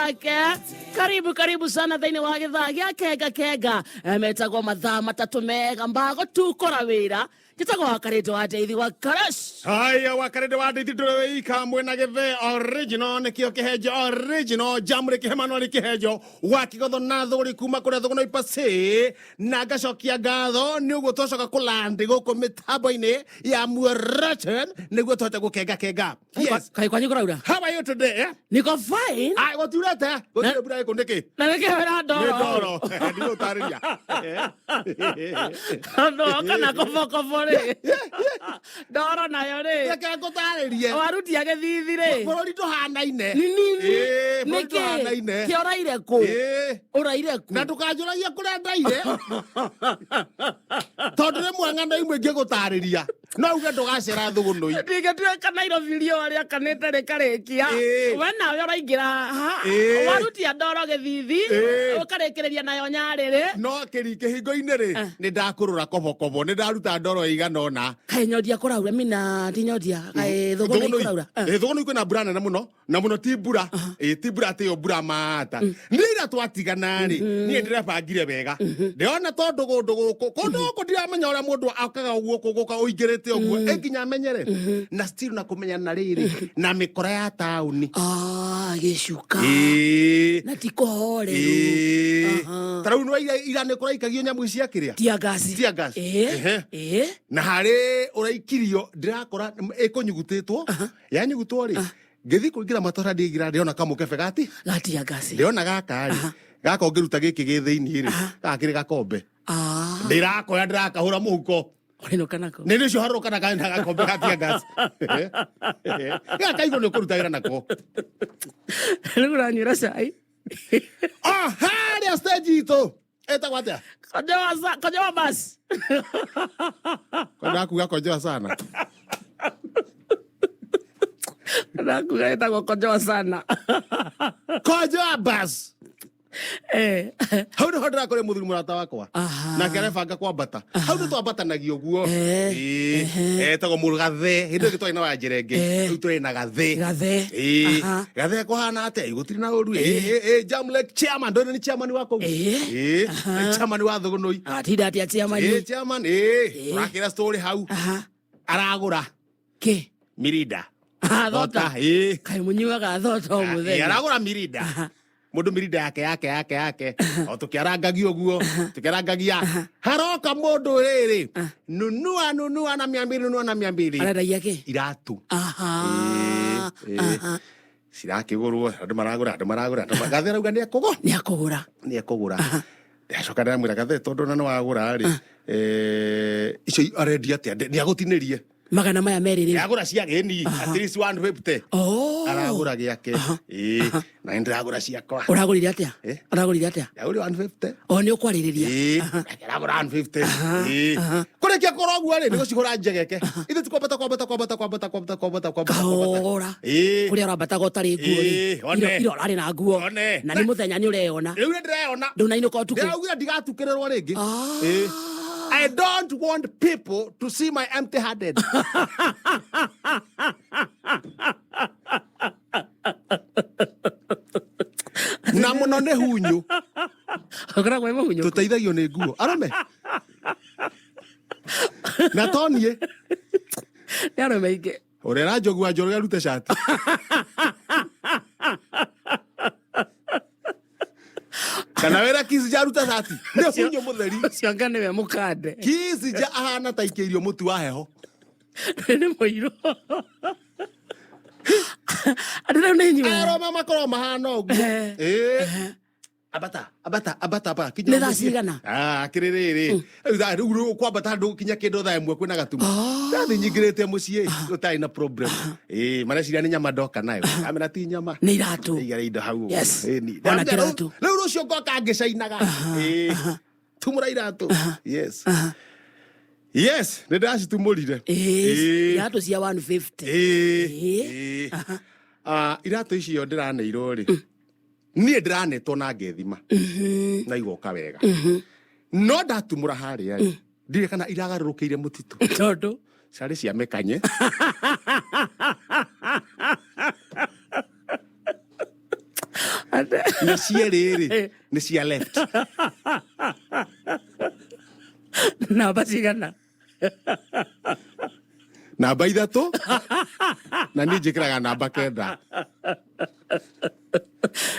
Wake. Karibu karibu sana thĩinĩ wa gĩthaa gĩa Kenga Kenga. Metagwo mathaa matatũ mega mbago tukora wĩra. Njĩtagwo wa Karĩndũ wa Ndeithi wa Karash. Haya wakarende wa ndeithi ndũrĩ wĩika mwĩna gĩthe original nĩkĩo kĩhenjo original jamũrĩ kĩhemano nĩ kĩhenjo wa kĩgotho na thũgũri kuma kũrĩa thũgũno ipacĩ na ngacokia ngatho nĩ ũguo twacoka kũlandi gũkũ mĩtambo-inĩ ya muoroten nĩguo tũhote gũkenga kenga. Yes. Kaĩ kwanyu kũraura? How are you today, eh? Niko fine. Ah, gũtiurĩte gũtirĩ mbura ĩkũ nĩkĩ? Na nĩkĩ wĩra Nĩ ndoro? ndoro. Ndigũtarĩria. No kana kobokobo rĩ. Ndoro nayo rĩ. Reke ngũtarĩrie. Warutia gĩthithi rĩ. Bũrũri ndũhanaine. Ni nini? Ĩĩ, bũrũri Nĩkĩ? ndũhanaine. Kĩ ũraire kũ? Ĩĩ. Ũraire kũ? Na ndũkanjũragie kũrĩa ndaire tondũ rĩmwe ng'ano imwe ingĩgũtarĩria no uge ndũgacera thũgũnũi. Ndingĩtuĩka Nairobi riũa rĩakanĩte rĩkarĩkia. Ĩĩ. We nawe ũraingĩra haha. Ĩĩ. Warutia ndoro gĩthithi. Ĩĩ. Ũkarĩkĩrĩria nayo nyarĩrĩ. No kĩhingo-inĩ rĩ, nĩ ndakũrũra kobokobo, nĩ ndaruta ndoro ĩigana ũna. Kaĩ nyodia kũraura mina ti nyodia kaĩ thũgũnũi kũraura. Ĩĩ, thũgũnũi kwĩna mbura nene mũno na mũno ti mbura. Ĩĩ, ti mbura atĩ ĩyo mbura mata. Nĩ ira twatigana rĩ, niĩ ndĩrebangire wega. Ndĩrona tondũ kũndũ gũkũ, kũndũ gũkũ ndiramenya ũrĩa mũndũ akaga ũguo gũka ũingĩrĩte ũguo, ĩ nginya amenyere. Na still na kũmenya na rĩrĩ, na mĩkora ya taũni. Ah, gĩcuka. Ĩĩ. Na ti kũhoreru. Ĩĩ. Aha. Ta rĩu nĩ ira nĩ kũraikagio nyamũ ici cia kĩrĩa? Tear gas. Tear gas. Ĩĩ. Ehe. Ĩĩ. Na harĩ ũraikirio ndĩrakora ĩkũnyugutĩtwo. Yanyugutwo rĩ, ngĩthiĩ kũingĩra matũra ndĩgira ndĩrona kamũkebe gati. Ga tear gas. Ndĩrona gaka rĩ, gaka ũngĩruta gĩkĩ gĩ thĩinĩ rĩ, gaka kĩrĩ gakombe. Ah. Ndĩrakoya ndĩrakahũra mũhuko. Ũrainũka nako. Nĩ nĩ ũcio harũrũka na na gakombe ga tear gas. Gaka igũrũ nĩ ũkũruta wĩra nako. Rĩu ũranyuĩra cai. Oh, harĩa stage itũ. Ĩtagwo atĩa? Konjoa sa, konjoa basi. Kwenda kuga konjoa sana. Ndakuga ĩtagwo konjoa sana. Konjoa bus. Hau nĩho ndĩrakore mũthuri mũrata wakwa. Aha. Nake arebanga kwambata. Hau nĩ twambatanagia ũguo. Eh, Ĩĩ. Etagwo mũgathe. Hĩndĩ ĩyo twarĩ na Wanjerenge. Eh. Rĩu tũrĩ na gathe. Gathe. Ĩĩ. Aha. Gathe kũhana atĩa? Gũtirĩ na ũru. Ĩĩ, ĩĩ, ĩĩ, Jamlek chairman. Ndũĩ nĩ chairman wa kũu? Ĩĩ. Ĩĩ. Nĩ chairman wa Thũgũnũi. Atinda atĩa chairman? Ĩĩ, chairman. Ĩĩ. Ĩĩ. Tũrakĩra story hau. Aha. Aragũra Kĩ? mirinda. Ah, thota. Ĩĩ. Kaĩ mũnyuaga thota o Ĩĩ, mũthenya. aragũra mirinda. Mũndũ mirinda yake yake yake yake o tũkĩarangagia ũguo tũkĩarangagia haroka mũndũ rĩrĩ nunua nunua na mia mbili nunua na mia mbili Arendagia kĩ? iratũ. Aha. Ĩĩ, ĩĩ. Aha. Cirakĩgũrwo andũ maragũra andũ maragũra andũ gathe arauga nĩ ekũgũ Nĩ akũgũra. nĩ ekũgũra. Ndacoka ndamwĩra gathe tondũ ona nĩ wagũra rĩ, icio arendia atĩa nĩ agũtinĩrie. Magana maya merĩ rĩu. Agũra cia gĩni at least 150. Oh. Aragũra gĩake. Ĩĩ, na nĩ ndĩragũra ciakwa. Ũragũrire atĩa? Eh? Ũragũrire atĩa? Ndagũrire 150. O nĩ ũkwarĩrĩria. Ĩĩ, nake aragũra 150. Ĩĩ. Kũrĩkia kũgũra ũguo rĩ, nĩ gũcigũra njegeke. Ithuĩ ti kwambata kwambata kwambata kwambata kwambata kwambata kwambata. Kahora. Ĩĩ. Kũrĩa ũrambataga ũtarĩ nguo rĩ. Ĩĩ, one. Ira ũrarĩ na nguo. One. Na nĩ mũthenya nĩ ũreyona. Rĩu nĩ ndĩreyona. Ndũnainũka ũtukũ. Ndĩraugire ndigatukĩrĩrwo rĩngĩ. Ah. Ĩĩ. I don't want people to see my empty handed. Na mũno nĩ hunyũ. Ũkoragwo wĩ mũhunyũku. Tũteithagio nĩ nguo. Arũme. Na to niĩ. Nĩ arũme aingĩ. Ũrĩa aranjogua njoroge arute cati. Kana wĩra Kisija aruta cati. Nĩ hunyũ mũtheri. Ũcio anga nĩwe mũkande. Kisija ahana ta ikĩirio mũtu wa heho. Nĩ mũirũ. Andũ rĩu nĩ inyuĩ. Arũme makoragwo mahana ũguo. Ĩĩ. Ambata, ambata, ambata, ambata. Kinya Nĩ thaa mũciĩ. cigana? Ah, kĩrĩ rĩrĩ. Rĩu thaa rĩu rĩu kwambata handũ kinya kĩndũ thaa ĩmwe kwĩna gatumu. Ndathi nyingĩrĩte mũciĩ ũtarĩ na problem. Ĩĩ, mareciria nĩ nyama ndoka nayo. Amera ti nyama. Nĩ iratũ. Igara indo hau ũguo. Yes. Ĩĩ, ni. Ona Rĩu- kĩratũ. Rĩu rũciũ ngoka ngĩcainaga. Ĩĩ. Tumũra iratũ. Yes. Yes, nĩ ndacitumũrire. Ĩĩ, Ĩĩ. iratũ cia 150. Ĩĩ. Ĩĩ. Ĩĩ. Ah, iratũ icio ndĩraneirwo rĩ. Niĩ ndĩranetwo na ngethima na igoka wega no ndatumũra harĩa rĩ ndirĩ kana iragarũrũkĩire mũtitũ Tondũ carĩ cia mĩkanye. Na cierĩ rĩ nĩ cia left. Namba cigana? Namba 3 na niĩ njĩkĩraga namba 9.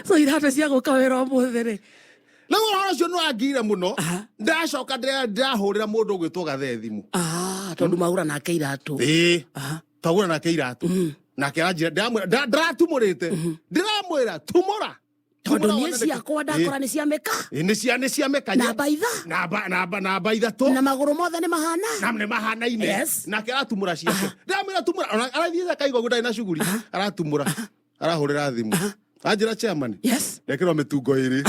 So iratũ cia gũka wĩra ũmũthĩ rĩ? Rĩu ũhoro ũcio nĩ wangire mũno. Ndacoka ndĩrahũrĩra mũndũ ũgwĩtwo Gathe thimũ. Ah, tondũ magũra nake iratũ. Ĩĩ, twagũra nake iratũ, nake aranjĩra, ndĩramwĩra ndĩratumũrĩte, ndĩramwĩra tumũra. Tondũ Tumũra niĩ wone nĩkĩ- ciakwa ndakora nĩ cia mĩka. Ĩĩ, nĩ cia mĩkanye. Namba itha. Namba 3. Na magũrũ mothe nĩ mahana. Na nĩ mahanaine. Yes. Nake aratumũra ciake, ndĩramwĩra tumũra, ona arathiĩte akaigua ũguo ndarĩ na cuguri, aratumũra, arahũrĩra thimũ, anjĩra chairman, ndekĩrwo mĩtungo 2.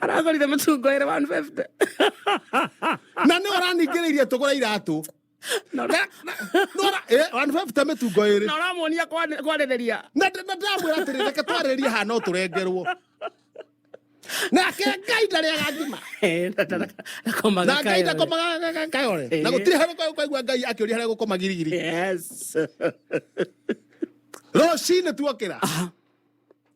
Aragũrire mĩtungo ĩrĩ 150. Na nĩ ũraningĩrĩirie tũgũre iratũ. 150 mĩtungo 2. Na ũramuonia kwarĩrĩria. Na ndĩramwĩra atĩrĩ, reke twarĩrĩrie haha no tũrengerwo. Nake Ngai ndarĩaga ngima. Ndakomaga Na Ngai ndakomaga kayore, na gũtirĩ harĩa kwaigua Ngai akĩũria harĩa gũkoma girigiri. Yes. Rũcinĩ tuokĩra,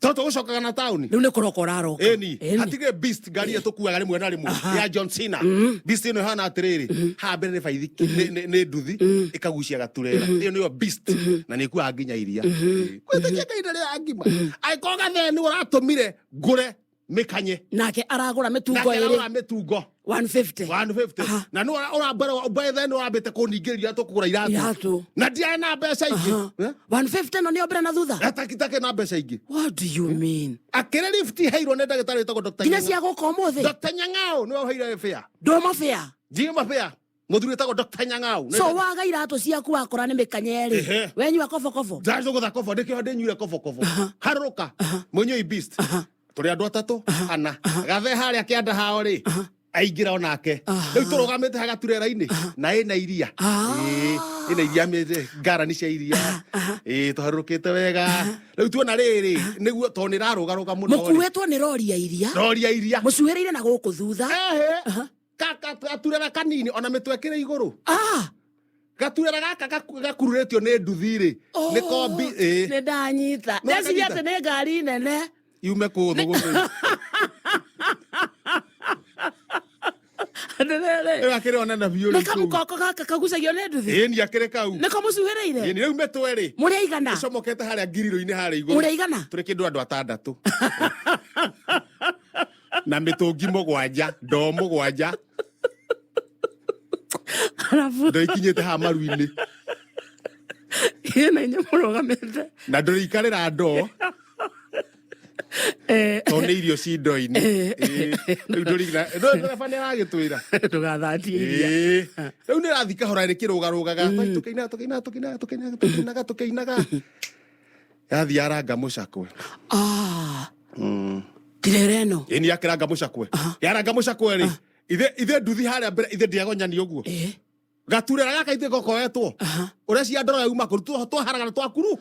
tondũ tũgũcokaga na taũni. Rĩu nĩ kũroka ũraroka. Ĩni, hatigĩ beast ngari ĩyo tũkuaga rĩmwe na rĩmwe ya John Cena. Beast ĩno ĩhana atĩrĩrĩ, haha mbere nĩ baithiki, nĩ nduthi ĩkagucia gaturera, ĩyo nĩyo beast, na nĩ ĩkuaga nginya iria. Gwĩtĩkia Ngai ndarĩaga ngima, angĩkorwo Gathee nĩ ũratũmire ngũre mĩkanye, Nake aragũra mĩtungo nake ĩrĩ aragũra mĩtungo 150. 150. Na nĩ ũrambere bethe nĩ ũrambĩte kũningĩrĩria tũkũgũra iratũ. Iratũ. Na ndiarĩ na mbeca ingĩ. 150 no nĩo mbere na thutha. Atakitake na mbeca ingĩ. What do you mean? Akĩrĩ lift heirwo nĩ ndagĩtarĩ wĩtagwo Dr. Nginya Nyang'au. cia gũka ũmũthĩ. Dr. Nyang'au nĩwe ũheire bĩa. Ndũma bĩa. Ndiuma bĩa. Mũthuri wĩtagwo Dr. Nyang'au. So waga iratũ ciaku wakora nĩ mĩkanye rĩ, wenyua kobokobo. Ndacũgũtha kobo, nĩkĩo ndĩnyuire kobokobo. Harũrũka. Mũnyui beast. Tũrĩ andũ atatũ, ana. Gathe harĩa kĩanda hao rĩ, aingĩra onake. Rĩu tũrũgamĩte haha gaturera-inĩ na ĩna iria. Ĩĩ, ĩna iria ngarani cia iria. Ĩĩ, tũharũrũkĩte wega. Rĩu tuona rĩrĩ, nĩguo tondũ nĩ ĩrarũgarũga mũno rĩ. Mũkuĩtwo nĩ rori ya iria. Rori ya iria. Mũcuhĩrĩire na gũkũ thutha. Ehe. Gaturera kanini ona mĩtwe ĩkĩrĩ igũrũ. Gaturera gaka gakururĩtio nĩ nduthi rĩ, nĩ kombi ĩĩ. Nĩ ndanyita. Nĩ Ndeciria wakanyita? atĩ nĩ ngari nene. Yume kũũ thũgũthũgũ. Atĩrĩrĩ. Ĩyo akĩrĩ o nene biũ Nĩ rĩu kũu. kamũkoko gaka kagucagio nĩ nduthi. Ĩĩ, ni akĩrĩ kau. Nĩko mũcuhĩrĩire? Ĩĩ, ni rĩu mĩtwe rĩ. Mũrĩ aigana? Ĩcomokete harĩa ngiriro-inĩ harĩa igũrũ. Mũrĩ aigana? Tũrĩ kĩndũ andũ 6. Na mĩtũngi 7, ndoo 7. Arabu. Ndoo ikinyĩte haha maru-inĩ. Ĩĩ, na inyuĩ mũrũgamĩte. Na ndũrĩikarĩra ndoo. Tondũ nĩ irio ci ndoo-inĩ. Ĩĩ, rĩu ndũrĩ na- ndereba nĩ aragĩtwĩra. Ndũgathatie iria. Ĩĩ. Rĩu nĩ ĩrathiĩ kahora ĩkĩrũgarũgaga. Tũkĩinaga, tũkĩinaga, tũkĩinaga, tũkĩinaga, tũkĩinaga, tũkĩinaga. Yathiĩ yaranga mũcakwe. Tirera ĩno. Ĩĩ, nĩ yakĩranga mũcakwe. Yaranga mũcakwe rĩ, ithe nduthi harĩa mbere, ithe ndĩagonyani ũguo. Gaturera gaka ithuĩ gokoetwo. Ũrĩa cia ndoro yauma kũru, twaharagana twakuru.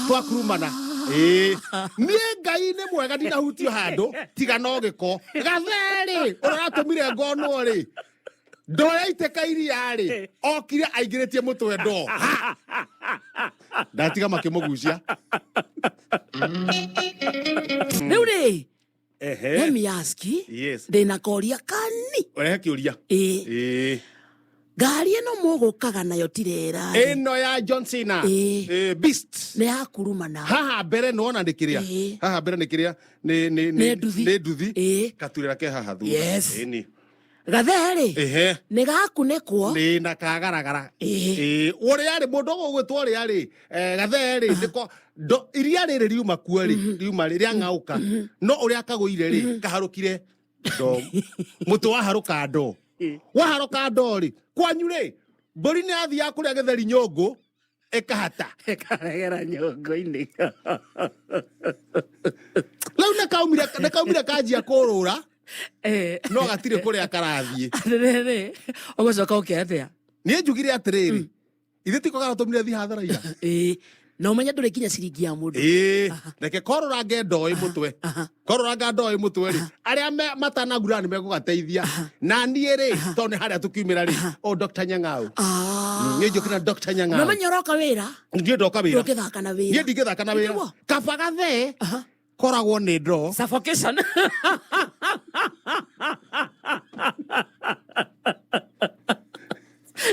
Twakurumana. Ĩĩ. Niĩ Ngai nĩ mwega ndinahutio handũ, tiga no gĩko. Gathe rĩ, ũrĩa ũratũmire ngonwo rĩ, ndoo yaitĩka iria rĩ, okire aingĩrĩtie mũtwe ndoo. Ha! Ndatiga makĩmũgucia. Rĩu rĩ, let me ask. Yes. Ndĩna koria kani. Ũrehe kĩũria. Ĩĩ. Ĩĩ. Ngari ĩno mũgũkaga nayo tirera rĩ, Ĩno ya John Cena. Ĩĩ. Ĩĩ, Beast. Nĩ ya kurumana. Haha mbere nĩwona nĩ kĩrĩa. Ĩĩ. Haha mbere nĩ kĩrĩa nĩ Nĩ nduthi. Nĩ nduthi. Ĩĩ. Gaturera ke haha thutha. Yes. Ĩni. Gathe rĩ, Ehe. nĩ gakunĩkwo. Nĩ na kagaragara. Ĩĩ. Ĩĩ, ũrĩa rĩ mũndũ ũgũgwĩtwo ũrĩa rĩ, gathe rĩ, nĩko ndo iria rĩrĩ riuma kuo rĩ, riuma rĩ rĩang'aũka. No ũrĩa kagũire rĩ, kaharũkire ndo. Mũtĩ waharũka ndo. Waharũka ndo rĩ, kwanyu rĩ, mbũri nĩ yathiaga kũrĩa gĩtheri nyũngũ ĩkahata. Ĩkaregera nyũngũ-inĩ. Rĩu nĩ kaumire kanjia kũrũra, no gatirĩ kũrĩa karathiĩ. Atĩrĩrĩ, ũgũcoka ũke atĩa? Niĩ njugire atĩrĩrĩ, ithuĩ tiko garatũmire thiĩ hathara ira. Ĩĩ, na ũmenye ndũrĩ nginya ciringi ya mũndũ. Ĩĩ, reke korũrange ndoĩ mũtwe, korũranga ndoĩ mũtwe rĩ, arĩa matanagura nĩ megũgateithia, na niĩ rĩ, tondũ nĩ harĩa tũkiumĩra rĩ, o Dr. Nyang'au. Niĩ njũke na Dr. Nyang'au. No menya ũroka wĩra. Niĩ ndoka wĩra. Ndũngĩthaka na wĩra. Niĩ ndingĩthaka na wĩra. Nĩguo. Kaba gathee koragwo nĩ ndoo. Suffocation.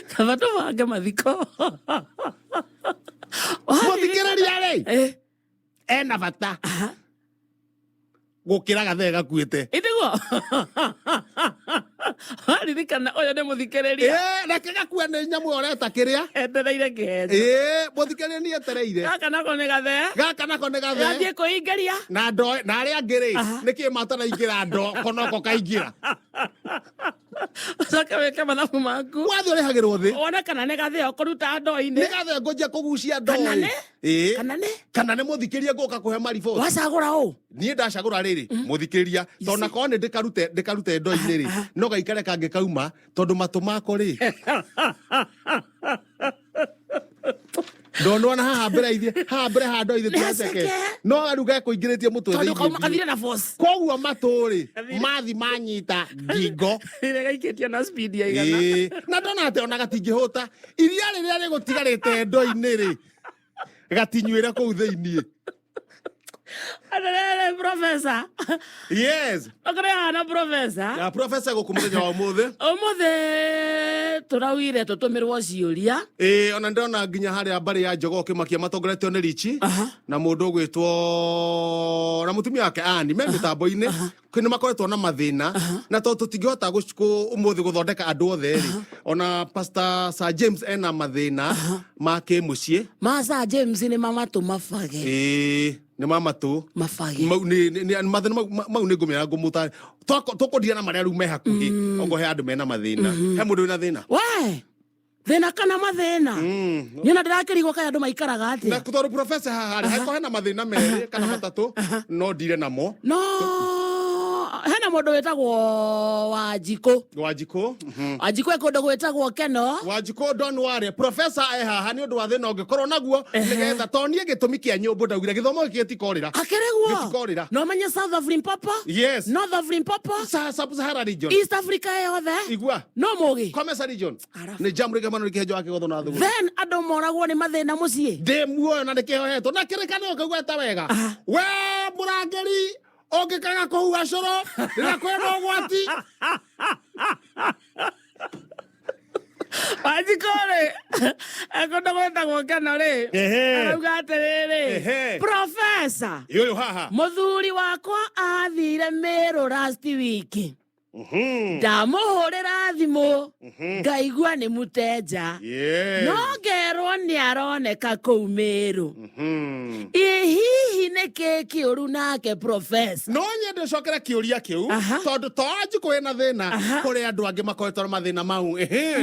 Kaba tũbange mathiko. Mũthikĩrĩria rĩ Eh, ena bata gũkĩra gathee gakuĩte. Ĩtiguo. Waririkana ũyũ nĩ mũthikĩrĩria. Ĩĩ, reke gakue nĩ nyamũ ĩyo ũreta kĩrĩa. Etereire kĩhenjo. Ĩĩ, mũthikĩrĩria nĩ etereire. Gaka nako nĩ gathee. Gaka nako nĩ gathee. Gathiĩ kwĩingĩria. Na ndoo na arĩa angĩ rĩ Aha. nĩkĩ mataraingĩra ndoo konoko kaingĩra. Ũcoke wĩke mathabu maku. Wathiĩ ũrĩhagĩrwo thĩ. Wone kana nĩ gathee ũkũruta ndoo-inĩ. Nĩ gathee ngũnjia kũgucia ndoo. Kana nĩ? Ĩĩ. Kana nĩ? Kana nĩ mũthikĩrĩria ngũka kũhe mariboti. Wacagũra ũ? Niĩ ndacagũra rĩrĩ mũthikĩrĩria tondũ na korwo nĩ ndĩkarute ndoo-inĩ rĩ no gaikare kangĩkauma tondũ matũ mako rĩ ndonona haha mbere ithiĩ haha mbere haha ndoo ithiĩ Nĩ tiaceke haceke. no rĩu gekũingĩrĩtie mũtwe Tondũ thĩinĩ kauma biũ. kathire na force. Koguo matũ rĩ mathi manyita ngingo. Ĩrĩa gaikĩtio na speed ya igana. Ĩĩ, na ndona atĩ ona gatingĩhũta iria rĩrĩa rĩgũtigarĩte ndoo-inĩ rĩ gatinyuĩre kũu thĩiniĩ. Atĩrĩrĩ professor. Yes. Ũkĩrĩ hana professor. Na professor gũkũ mũthenya wa ũmũthĩ. Ũmũthĩ tũraugire tũtũmĩrwo ciũria. Ĩĩ, ona ndĩrona nginya harĩa mbarĩ ya Jogoo kĩmakia matongoretio nĩ Richi na mũndũ ũgwĩtwo na mũtumia wake Ani me mĩtambo-inĩ nĩ makoretwo na mathĩna na tondũ tũtingĩhota ũmũthĩ gũthondeka andũ othe rĩ ona Pastor Sir James ena mathĩna ma kĩmũciĩ. Ma Sir James nĩ ma matũ mabage. Ĩĩ, nĩ ma matũ. Mabage. Mau nĩ mathĩna mau nĩ ngũmera ngũmũta tũkũndia na marĩa rĩu me hakuhĩ okorwo he andũ mena mathĩna. He mũndũ wĩna thĩna? We! Thĩna kana mathĩna? Niĩ ona ndĩrakĩrigwo kaĩ andũ maikaraga atĩa? Na tondũ professor haha rĩ hangĩkorwo hena mathĩna merĩ kana matatũ no ndire namo. No hena mũndũ wĩtagwo Wanjikũ. Wanjikũ. Wanjikũ e kũndũ gwĩtagwo Keno. Wanjikũ don't worry professor e haha nĩ ũndũ wa thĩna ũngĩkorwo naguo nĩgetha to niĩ gĩtũmi kĩa nyũmbũ ndaugire gĩthomo gĩkĩ gĩtikorĩra. Akĩrĩguo. Gĩtikorĩra. No menye South of Limpopo. Yes. North of Limpopo. Sub-Sahara region. East Africa yothe. Igua. No mũgĩ. Comesa region. Arabu. Nĩ jamũrĩ kĩmano kĩhenjo wa kĩgotho na thũgũrĩ. Then andũ moragwo nĩ mathĩna mũciĩ. Ndĩ muoyo na nĩkĩhoetwo na kĩrĩkanĩro kĩu wega. We mũrangĩri ũngĩkaga kũhuha cũrũ rĩrĩa kwĩna ũgwati. Wanjikũ rĩ ekũndũ gwĩtagwo Keno rĩ arauga atĩrĩrĩ professor Ũyũ haha mũthuri wakwa athire Meru last week. Ndamũhũrĩra thimũ ngaigua nĩ mũtenja. No ngerwo nĩ aroneka kũu Meru. Ĩ hihi nĩ kĩĩ kĩũru nake professor? No nyende ũcokere kĩũria kĩu tondũ to Wanjikũ wĩna thĩna kũrĩ andũ angĩ makoretwo na mathĩna mau.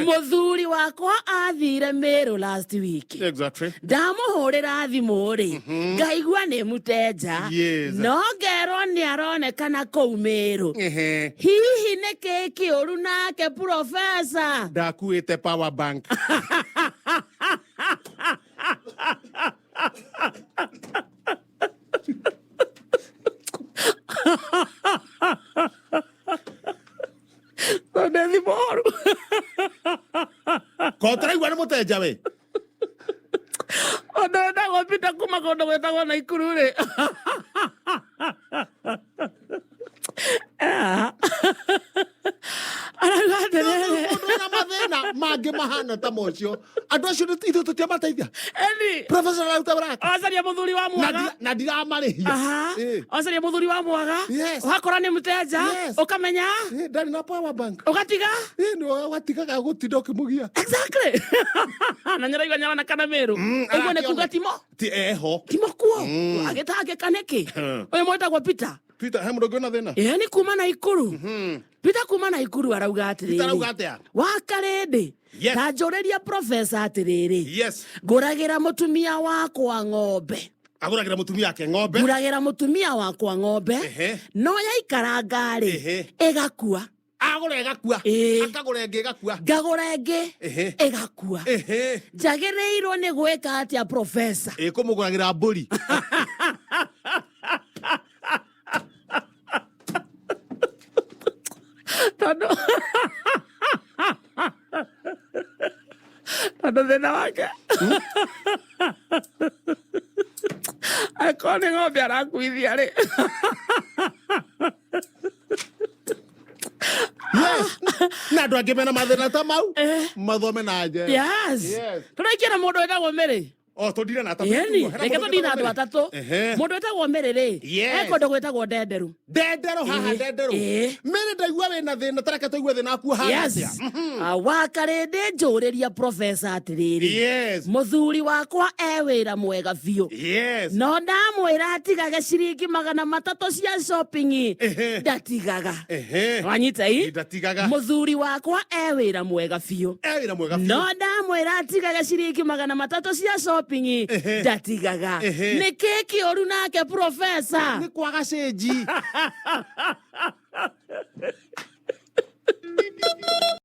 Mũthuri wakwa athire Meru last week. Exactly. Ndamũhũrĩra thimũ rĩ ngaigua nĩ mũtenja. No ngerwo nĩ aronekana kũu Meru. Hihi nĩ kĩĩ kĩũru nake professor? Ndakuĩte power bank. Tondũ thimũ horu. Ko tũraigua nĩ mũtenja we? Ũndũ wĩtagwo Peter kuma kũndũ gwĩtagwo Naikuru rĩ. Arauga atĩrĩrĩ. Mũndũ wĩna mathĩna mangĩ mahana ta mocio. Andũ acio ithuĩ tũtiamateithia. Eni. Professor araruta wĩra wake. Wacaria mũthuri wa mwaga. Na ndiramarĩhia. Wacaria mũthuri wa mwaga. Wakora nĩ mũtenja. Ũkamenya. Ndarĩ na power bank. Ũgatiga. Nĩ watigaga gũtinda ũkĩmũgia. Exactly. Na nyaraigua nyaronekana Meru. Ũguo nĩ kuga timo. Ti eho. Timo kuo. Agĩtangĩka nĩkĩ? Ũyũ mwĩtagwo Peter. Peter, he mũndũ ũngĩ wĩna thĩna? Ĩĩ nĩ kuma Naikuru. Peter kuma Naikuru arauga atĩrĩrĩ. Peter arauga atĩa? Wakarĩndĩ. Ta njũrĩria professor atĩrĩrĩ. Yes. Ngũragĩra mũtumia wakwa ng'ombe. Agũragĩra mũtumia wake ng'ombe. Ngũragĩra mũtumia wakwa ng'ombe. No yaikaranga rĩ ĩgakua. Agũra ĩgakua. Akagũra ĩngĩ ĩgakua. Ngagũra ĩngĩ ĩgakua. Njagĩrĩirwo nĩ gwĩka atĩa professor? Ĩkũmũgũragĩra mbũri. Tondũ Tondũ thĩna wake akorwo nĩ ng'ombe arakuithia rĩ. Yes, na andå angä mena mathä na ta mau mathome na nje. Yes. Yes. Tũraikia na mũndũ wĩtagwo Mary. O tå ndire na atatũ. Yeni, Hena reke mũndũ tũthiĩ na wĩtagwo andũ Mary. atatũ. Mũndũ wĩtagwo Mary rĩ, e kũndũ gwĩtagwo Ndenderu. Ndenderå haha. Ndenderå. Mĩrĩ, ndaigua wĩna thĩna, tareke tũigue thĩna waku ũhana atĩa. Ah, wakarĩndĩ njũrĩria profesa atĩrĩrĩ, mũthuri wakwa e wĩra mwega biũ, no ndamwĩra atigage ciringi 300 cia shopping, ndatigaga. Wanyita i? Ndatigaga. Mũthuri wakwa e wĩra mwega biũ, E wĩra mwega biũ. No ndamwĩra atigage ciringi 300 cia shopping, ndatigaga. Nĩ kĩ kĩũru nake, profesa? Nĩ kwaga cĩnji.